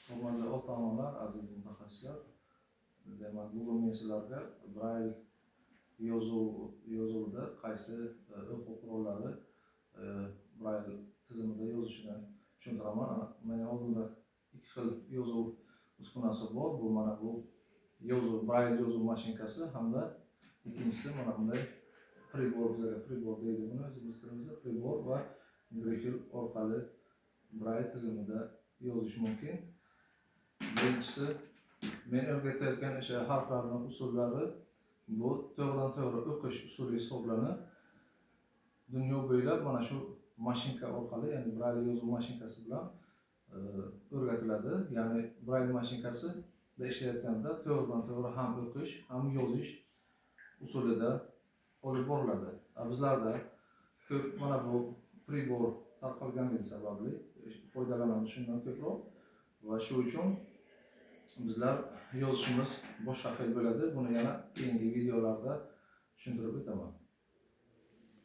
Hurmatli ota-onalar, aziz mutaxassislar, demak, bugun men sizlarga Brayl yozuvida qaysi o'quv qurollari Brayl tizimida yozishini tushuntiraman. Ana, meni oldimda ikki xil yozuv uskunasi bor. Bu mana bu yozuv, Brayl yozuv mashinkasi hamda ikkinchisi mana bunday pribor, bizlarga pribor deydi buni o'zimiz tilimizda, pribor va grifel orqali Brayl tizimida yozish mumkin. Birinchisi, men o'rgatayotgan o'sha harflarning usullari, bu to'g'ridan to'g'ri o'qish usuli hisoblanib, dunyo bo'ylab mana shu mashinka orqali, ya'ni Brayl yozuv mashinkasi bilan o'rgatiladi. Ya'ni Brayl mashinkasida ishlayotganda to'g'ridan to'g'ri ham o'qish, ham yozish usulida olib boriladi. Bizlarda ko'p mana bu pribor tarqalganligi sababli foydalanamiz shundan ko'proq va shu uchun bizlar yozishimiz boshqa xil bo'ladi. Buni yana keyingi videolarda tushuntirib o'taman.